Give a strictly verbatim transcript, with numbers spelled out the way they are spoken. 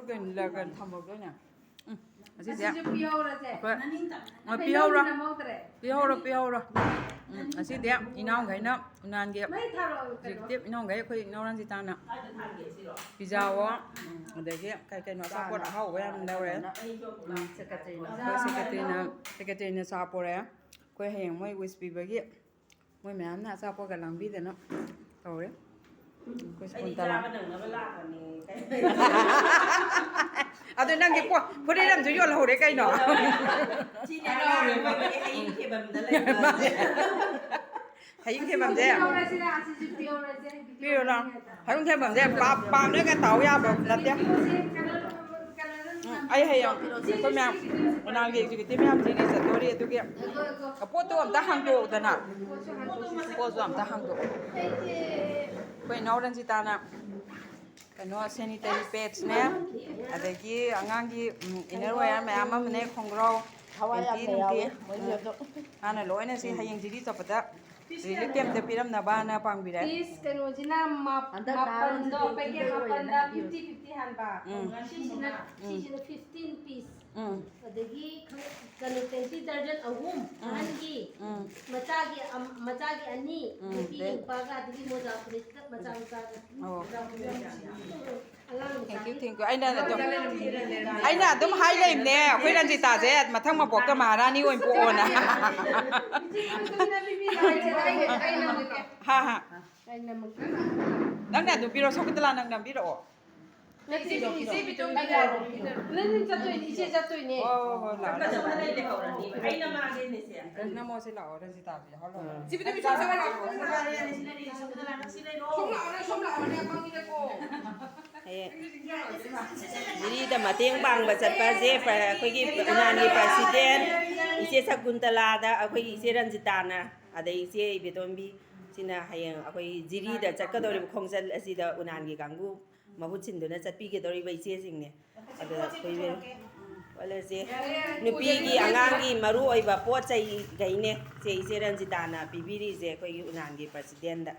ꯀꯩꯅꯣ ꯊꯝꯃꯛꯇꯣꯏꯅꯦ꯫ ꯎꯝ, ꯑꯁꯤꯁꯦ ꯑꯁꯤꯁꯨ ꯄꯤꯍꯧꯔꯁꯦ꯫ ꯑꯩꯈꯣꯏ, ꯑ, ꯄꯤꯍꯧꯔꯣ꯫ ꯅꯝꯍꯧꯗ꯭ꯔꯦ꯫ ꯄꯤꯍꯧꯔꯣ, ꯄꯤꯍꯧꯔꯣ꯫ ꯎꯝ, ꯑꯁꯤꯗꯤ ꯏꯅꯥꯎꯈꯩꯅ ꯎꯅꯥꯟꯒꯤ ꯃꯩ ꯊꯥꯔꯛꯑꯣ, ꯀꯩꯅꯣ꯫ Executive ꯏꯅꯥꯎꯈꯩ, ꯑꯩꯈꯣꯏ ꯏꯅꯥꯎ ꯔꯟꯖꯤꯇꯥꯅ ꯄꯤꯖꯥꯑꯣ꯫ ꯎꯝ, ꯑꯗꯒꯤ ꯀꯩ ꯀꯩꯅꯣ ꯑꯆꯥꯄꯣꯠ ꯑꯍꯥꯎꯕ ꯌꯥꯝ ꯂꯧꯔꯦ꯫ ꯎꯝ, ꯑꯩꯈꯣꯏ secretaryꯅ, secretaryꯅ ꯆꯥ ꯄꯣꯔꯛꯑꯦ꯫ ꯑꯩꯈꯣꯏ ꯍꯌꯦꯡ ꯃꯣꯏ wish ꯄꯤꯕꯒꯤ ꯃꯣꯏ ꯃꯌꯥꯝꯅ ꯑꯆꯥꯄꯣꯠꯀ ꯂꯥꯡꯕꯤꯗꯅ ꯇꯧꯔꯦ꯫ ꯑꯩꯈꯣꯏ ꯑꯩꯗꯤ ꯁꯀꯨꯟꯇꯂꯥ꯫ ꯆꯥꯕ ꯅꯪꯅꯕ ꯂꯥꯛꯄꯅꯦ꯫ ꯑꯗꯨ ꯅꯪꯒꯤ ꯄꯣ-, ꯐꯨꯔꯤꯠ ꯑꯃꯁꯨ ꯌꯣꯜꯍꯧꯔꯦ ꯀꯩꯅꯣ? ꯁꯤꯅꯦ ꯑꯉꯥꯡ ꯑꯣꯏꯕꯒꯤ ꯍꯌꯤꯡ ꯈꯦꯕꯝꯗ ꯂꯩꯕ꯫ ꯍꯌꯤꯡ ꯈꯦꯕꯝꯁꯦ꯫ ꯄꯤꯍꯧꯔꯁꯤꯔꯥ? ꯑꯁꯤꯁꯨ ꯄꯤꯍꯧꯔꯁꯦ꯫ ꯄꯤꯔꯨꯔꯣ꯫ ꯍꯌꯤꯡ ꯈꯦꯕꯝꯁꯦ ꯄꯥꯞ-, ꯄꯥꯝꯅꯒ ꯇꯥꯎ ꯌꯥꯕ ꯅꯠꯇꯦ꯫ ꯎꯝ, ꯑꯩ ꯍꯌꯦꯡ ꯑꯩꯈꯣꯏ ꯃꯌꯥꯝ ꯃꯅꯥꯎꯒꯤ executive ꯃꯌꯥꯝ ꯖꯤꯔꯤ ꯆꯠꯇꯣꯔꯤ, ꯑꯗꯨꯒꯤ ꯄꯣꯠꯇꯣ ꯑꯝꯇ ꯍꯥꯡꯗꯣꯛꯎꯗꯅ꯫ ꯄꯣꯠꯁꯨ ꯑꯝꯇ ꯍꯥꯡꯗꯣꯛꯎ꯫ ꯑꯩꯈꯣꯏ ꯏꯅꯥꯎ ꯔꯟꯖꯤꯇꯥꯅ ꯀꯩꯅꯣ sanitary padsꯅꯦ, ꯑꯗꯒꯤ ꯑꯉꯥꯡꯒꯤ, ꯎꯝ, inner wear ꯃꯌꯥꯝ ꯑꯃꯅꯦ, ꯈꯣꯡꯒ꯭ꯔꯥꯎ, ꯊꯋꯥꯏ ꯌꯥꯝꯅ panty ꯅꯨꯡꯇꯤ꯫ ꯌꯥꯎꯋꯦ ꯃꯣꯏꯒꯤ ꯎꯝ꯫ ꯑꯗꯣ꯫ ꯃꯥꯅ ꯂꯣꯏꯅ ꯁꯤ ꯍꯌꯦꯡ ꯖꯤꯔꯤ ꯆꯠꯄꯗ relief campꯇ ꯄꯤꯔꯝꯅꯕꯅ ꯄꯥꯡꯕꯤꯔꯦ꯫ Piece ꯀꯩꯅꯣꯁꯤꯅ ꯃꯥ-, ꯍꯟꯗꯛ ꯃꯥꯄꯟꯗꯣ ꯅꯍꯥꯔꯣꯟꯁꯨ packet ꯄꯤꯕ ꯑꯣꯏꯅ ꯃꯥꯄꯟꯗ ꯍꯥꯏꯕꯤꯌꯨ꯫ Fifty fifty ꯍꯥꯟꯕ꯫ ꯎꯝ꯫ ꯁꯤꯁꯤꯅ, ꯎꯝ꯫ ꯁꯤꯁꯤꯅ fifteen piece꯫ ꯎꯝ꯫ ꯑꯗꯒꯤ ꯈ-, ꯀꯩꯅꯣ, panty ꯗꯔꯖꯟ ꯑꯍꯨꯝ, ꯎꯝ꯫ ꯑꯍꯟꯒꯤ, ꯎꯝ꯫ ꯃꯆꯥꯒꯤ ꯑꯝ-, ꯃꯆꯥꯒꯤ ꯑꯅꯤ, ꯎꯝ, ꯅꯨꯄꯤ ꯑꯗꯩ ꯅꯨꯄꯥꯒ, ꯑꯗꯒꯤ ꯃꯣꯖꯥ ꯐꯨꯔꯤꯠ ꯃꯆꯥ ꯃꯆꯥꯒ꯫ ꯑꯣ꯫ ꯃꯣꯖꯥ ꯐꯨꯔꯤꯠ ꯃꯆꯥ꯫ ꯑꯉꯥꯡ ꯃꯆꯥꯒꯤ꯫ Thank you, thank you꯫ ꯑꯩꯅ ꯑꯗꯨꯝ, ꯑꯩꯅ ꯑꯗꯨꯝ ꯍꯥꯏ ꯂꯩꯕꯅꯦ, ꯑꯩꯈꯣꯏ ꯔꯟꯖꯤꯇꯥꯁꯦ ꯃꯊꯪ ꯃꯄꯣꯛꯇ ꯃꯍꯥꯔꯥꯅꯤ ꯑꯣꯏꯅ ꯄꯣꯛꯑꯣꯅ꯫ ꯏꯆꯦ, ꯅꯪ ꯇꯨꯃꯤꯟꯅ ꯄꯤꯕꯤꯔꯣ, ꯑꯩ, ꯑꯩ, ꯑꯩ ꯂꯧꯔꯒꯦ꯫ ꯍꯥ, ꯍꯥ꯫ ꯑꯩ ꯅꯝꯃꯒꯦ꯫ ꯅꯪꯅ ꯑꯗꯨꯝ ꯄꯤꯔꯣ, ꯁꯀꯨꯟꯇꯂꯥ, ꯅꯪ ꯅꯝꯕꯤꯔꯛꯑꯣ꯫ ꯅꯠꯇꯦ, ꯏꯆꯦ ꯕꯤꯇꯣꯝꯕꯤ ꯂꯥꯛꯑꯣ꯫ ꯅꯪ, ꯅꯪ ꯆꯠꯇꯣꯏꯅꯤ, ꯏꯆꯦ ꯆꯠꯇꯣꯏꯅꯦ꯫ ꯍꯣꯏ, ꯍꯣꯏ, ꯍꯣꯏ, ꯂꯥꯛꯑꯣ, ꯂꯥꯛꯑꯣ꯫ ꯑꯩꯅ ꯃꯥꯒꯤꯅꯦ, ꯏꯆꯦ꯫ ꯅꯝꯃꯣꯁꯦ ꯂꯥꯛꯑꯣ, ꯔꯟꯖꯤꯇꯥꯁꯦ ꯌꯥꯎꯍꯜꯂꯣ꯫ ꯎꯝ꯫ ꯁꯤ ꯕꯤꯇꯣꯝꯕꯤ ꯁꯣꯝ ꯆꯪꯉꯣ ꯂꯥꯛꯑꯣ꯫ ꯁꯣꯝ ꯂꯥꯛꯑꯣ, ꯁꯣꯝ ꯂꯥꯛꯑꯣ, ꯅꯌꯥ ꯄꯪꯉꯤꯗꯀꯣ꯫ ꯍꯌꯦꯡ ꯖꯤꯔꯤꯗ ꯃꯇꯦꯡ ꯄꯥꯡꯕ ꯆꯠꯄꯁꯦ, ꯄ-, ꯑꯩꯈꯣꯏꯒꯤ ꯎꯅꯥꯟꯒꯤ president ꯏꯆꯦ ꯁꯀꯨꯟꯇꯂꯥꯗ ꯑꯩꯈꯣꯏꯒꯤ ꯏꯆꯦ ꯔꯟꯖꯤꯇꯥꯅ, ꯑꯗꯩ ꯏꯆꯦ ꯏꯕꯦꯇꯣꯝꯕꯤ ꯁꯤꯅ ꯍꯌꯦꯡ ꯑꯩꯈꯣꯏ ꯖꯤꯔꯤꯗ ꯆꯠꯀꯗꯧꯔꯤꯕ ꯈꯣꯡꯆꯠ ꯑꯁꯤꯗ ꯎꯅꯥꯟꯒꯤ ꯀꯥꯡꯕꯨ ꯃꯍꯨꯠ ꯁꯤꯟꯗꯨꯅ ꯆꯠꯄꯤꯒꯗꯧꯔꯤꯕ ꯏꯆꯦꯁꯤꯡꯅꯦ꯫ ꯑꯗꯨꯅ ꯑꯩꯈꯣꯏ ꯋꯥꯠꯂꯁꯦ꯫ ꯅꯨꯄꯤꯒꯤ, ꯑꯉꯥꯡꯒꯤ ꯃꯔꯨ ꯑꯣꯏꯕ ꯄꯣꯠ ꯆꯩꯈꯩꯅꯦ ꯁꯦ ꯏꯆꯦ ꯔꯟꯖꯤꯇꯥꯅ ꯄꯤꯕꯤꯔꯤꯁꯦ ꯑꯩꯈꯣꯏꯒꯤ ꯎꯅꯥꯟꯒꯤ presidentꯗ꯫